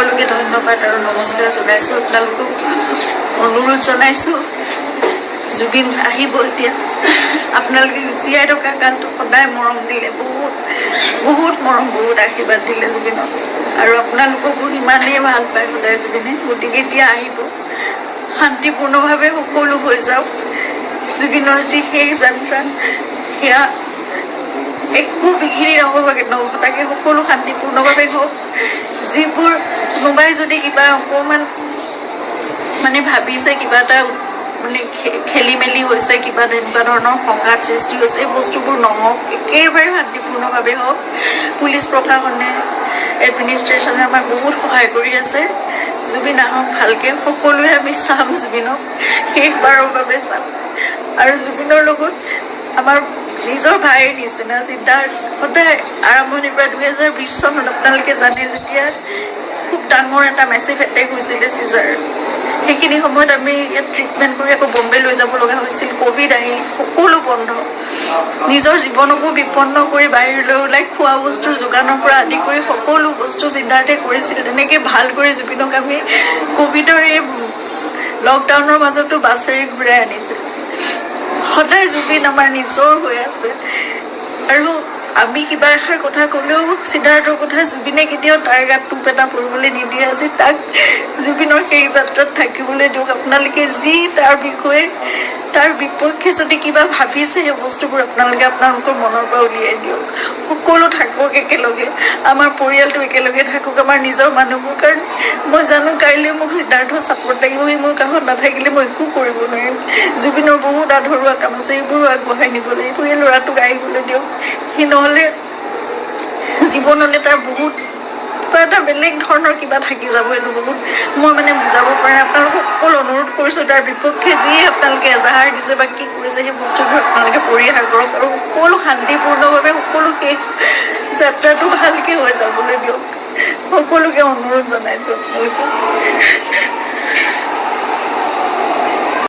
সকলোকে ধন্যবাদ আৰু নমস্কাৰ জনাইছোঁ। আপোনালোকক অনুৰোধ জনাইছোঁ, জুবিন আহিব এতিয়া। আপোনালোকে জীয়াই থকা কালটো সদায় মৰম দিলে, বহুত বহুত মৰম, বহুত আশীৰ্বাদ দিলে জুবিনক আৰু আপোনালোককো সিমানেই ভাল পায় সদায় জুবিনে। গতিকে এতিয়া আহিব, শান্তিপূৰ্ণভাৱে সকলো হৈ যাওক। জুবিনৰ যি শেষ যাত্ৰা, সেয়া একো বিঘিনি নহ'ব, নঘটাকে সকলো শান্তিপূৰ্ণভাৱে হওক। যিবোৰ কোনোবাই যদি কিবা অকণমান মানে ভাবিছে, কিবা এটা মানে খেলি মেলি হৈছে, কিবা তেনেকুৱা ধৰণৰ সংঘাত সৃষ্টি হৈছে, এই বস্তুবোৰ নহওক, একেবাৰে শান্তিপূৰ্ণভাৱে হওক। পুলিচ প্ৰশাসনে, এডমিনিষ্ট্ৰেশ্যনে আমাক বহুত সহায় কৰি আছে। জুবিন আহক ভালকে, সকলোৱে আমি চাম, জুবিনক শেষবাৰৰ বাবে চাম। আৰু জুবিনৰ লগত আমাৰ নিজৰ ভাইৰ নিচিনা সিদ্ধাৰ্থ সদায় আৰম্ভণিৰ পৰা। 2020 চনত আপোনালোকে জানে, যেতিয়া খুব ডাঙৰ এটা মেচিভ এটেক হৈছিলে চিজাৰ, সেইখিনি সময়ত আমি ইয়াত ট্ৰিটমেণ্ট কৰি আকৌ বম্বে লৈ যাব লগা হৈছিল। কভিড আহিল, সকলো বন্ধ। নিজৰ জীৱনকো বিপন্ন কৰি বাহিৰলৈ ওলাই খোৱা বস্তুৰ যোগানৰ পৰা আদি কৰি সকলো বস্তু সিদ্ধাৰ্থে কৰিছিল। তেনেকৈ ভাল কৰি জুবিনক আমি কভিডৰ এই লকডাউনৰ মাজতো বাছেৰে ঘূৰাই আনিছিল। সদায় জুবিন আমাৰ নিজৰ হৈ আছে। আৰু আমি কিবা এষাৰ কথা ক'লেও সিদ্ধাৰ্থৰ কথা জুবিনে কেতিয়াও তাৰ গাত টোপ এটা পৰিবলৈ নিদিয়ে। আজি তাক জুবিনৰ শেষ যাত্ৰাত থাকিবলৈ দিয়ক। আপোনালোকে যি তাৰ বিষয়ে, তাৰ বিপক্ষে যদি কিবা ভাবিছে, সেই বস্তুবোৰ আপোনালোকে আপোনালোকৰ মনৰ পৰা উলিয়াই দিয়ক। সকলো থাকক একেলগে, আমাৰ পৰিয়ালটো একেলগে থাকক, আমাৰ নিজৰ মানুহবোৰ। কাৰণ মই জানো, কাইলৈ মোক সিদ্ধাৰ্থৰ ছাপৰ্ট লাগিব। সি মোৰ কাষত নাথাকিলে মই একো কৰিব নোৱাৰিম। জুবিনৰ বহুত আধৰুৱা কাম আছে, সেইবোৰো আগবঢ়াই নিব লাগিব। এই ল'ৰাটোক আহিবলৈ দিয়ক। সি নহ'লে জীৱনলৈ তাৰ বহুত কিবা এটা বেলেগ ধৰণৰ কিবা থাকি যাব। এইটো বহুত মই মানে বুজাব পৰা নাই। আপোনালোকক অকল অনুৰোধ কৰিছোঁ, তাৰ বিপক্ষে যি আপোনালোকে এজাহাৰ দিছে বা কি কৰিছে, সেই বস্তুবোৰ আপোনালোকে পৰিহাৰ কৰক আৰু সকলো শান্তিপূৰ্ণভাৱে সকলো শেষ যাত্ৰাটো ভালকে হৈ যাবলৈ দিয়ক। সকলোকে অনুৰোধ জনাইছোঁ আপোনালোকক।